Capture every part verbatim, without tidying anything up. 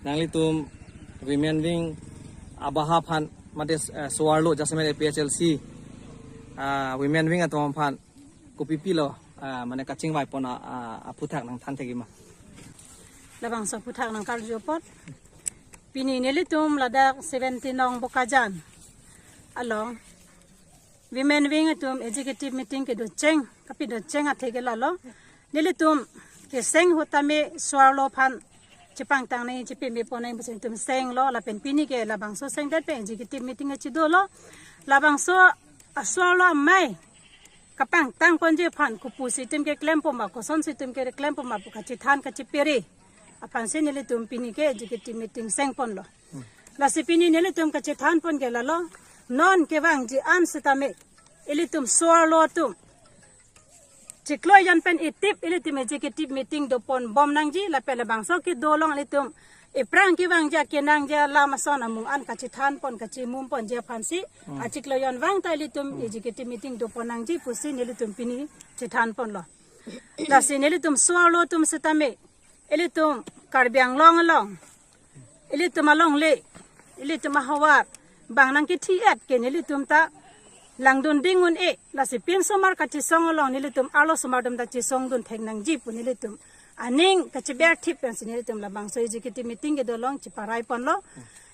Nanglitum women wing abaha aphan mate, eh, so-arlo jasemet A P H L C, ah, women wing atum aphan kopi pilo, ah, mane kachingvai pon a, a, aphuthak nangthan thekji ma? Labangso aphuthak nangkarju apot. Pini nelitum ladak seventeen nong Bokajan along women wing atum executive meeting kedocheng, kapedocheng athe ke lalo. Nelitum keseng ahut tame so-arlo aphan chepangtang nangji, chepeme pon nangji pusi nelitum senglo, lapen pini ke labangso sengdet pen executive meeting kachidolo. Labangso a-so-arlo amei kapangtang ponji aphan, kopusi itum keklem pon ma, kosonsi itum keklem pon ma pu kachethan kachepere aphansi nelitum pini ke executive meeting seng ponlo. Lasi pini nelitum kachethan pon ke lalo, non kevangji an setame ilitum so-arlo atum chiklo jon pen itip ilitum executive meeting do pon bom nangji, lapen labangso kedo along ilitum iphrang kevangji akenangji alam ason amung an kachethan pon, kachimum ponji aphansi, achiklo jon vang ta ilitum executive meeting do pon nangji pusi nelitum pini chethan ponlo. Lasi nelitum so-arlo atum setame, ilitum Karbi Anglong along, ilitum alongle, ilitum ahavar, bang nangkethi-et ke nelitum ta langdun ding un-e, lasi pinsomar kachesong along nelitum arlosomar atum ta chesongdun thek nangji pu nelitum aning kacheber thip pensi nelitum labangso executive meeting kedo along cheparai ponlo.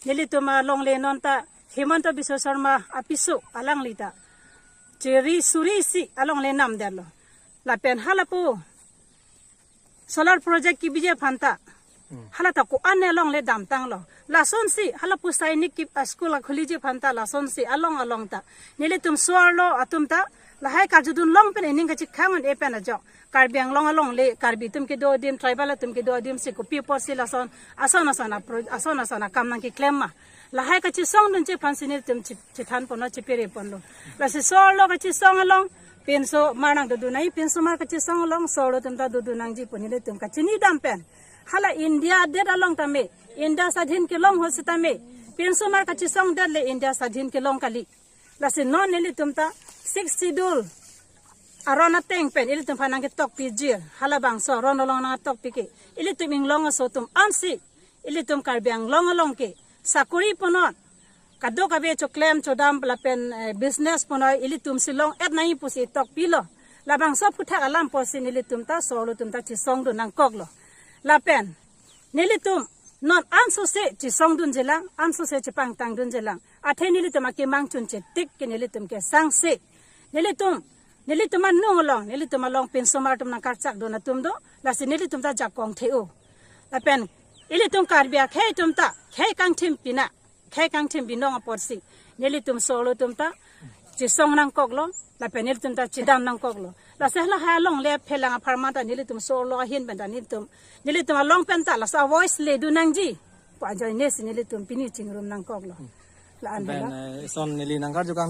Nelitum alongle non ta Himanta Biswa Sarma apiso alangli ta cheri suri isi alongle namdetlo. Lapen halapu solar project kebiji aphan ta, hala ta ko-an alongle damtanglo. Lasonsi halapu Sainik ki, ah, school akhuliji aphan ta lasonsi along along ta nelitum so-arlo atum ta lahai karjudun long pen ining kachekhang un-e pen ajok, Karbi Anglong alongle, Karbi atum kedo adim, tribal atum kedo adim si kopi apotsi lason ason ason apro-, ason ason akam nangkeklem ma, lahai kachesongdunji aphansi nelitum che-, chethan ponlo, chepere ponlo. Lasi so-arlo kachesong along pinsomar nangdodun nangji, pinsomar kachesong along so-arlo atum ta dodun nangji pu nelitum kachini dam pen, hala India adet along tame, India swadhin kelong ahut setame, pinsomar kachesongdet le India swadhin kelong kali. Lasi non nelitum ta Sixth Schedule aron ateng pen ilitum aphan nangketokpiji, halabangso aron along nangtokpi ke ilitum inglong aso atum ansi, ilitum Karbi Anglong along ke sakori ponnon, kadokave choklem chodam lapen, eh, business ponnon ilitum si long-et nangji pusi tokpilo. Labangso aphuthak alam apotsi nelitum ta so-arlo atum ta chesongdun nangkoklo. Lapen nelitum non ansose chesongdunji lang, ansose chepangtangdunji lang, athe nelitum akemang chunche tik ke nelitum kesangse, nelitum, nelitum anung along, nelitum along pinsomar atum nangkarchakdun atum do, lasi nelitum ta jakong the-o. Lapen ilitum Karbi akhei atum ta khei kangthim pina, khei kangthim binong apotsi nelitum so-arlo atum ta chesong nangkoklo, lapen nelitum ta chedam nangkoklo. Lasi lahai alongle aphelang apharman ta nelitum so-arlo ahin pen ta nelitum, nelitum along pen ta laso a-voice ledun nangji pu ajoinesi nelitum pini chingrum nangkoklo. La-an pen, helo. Eh, ison neli nangkarju kang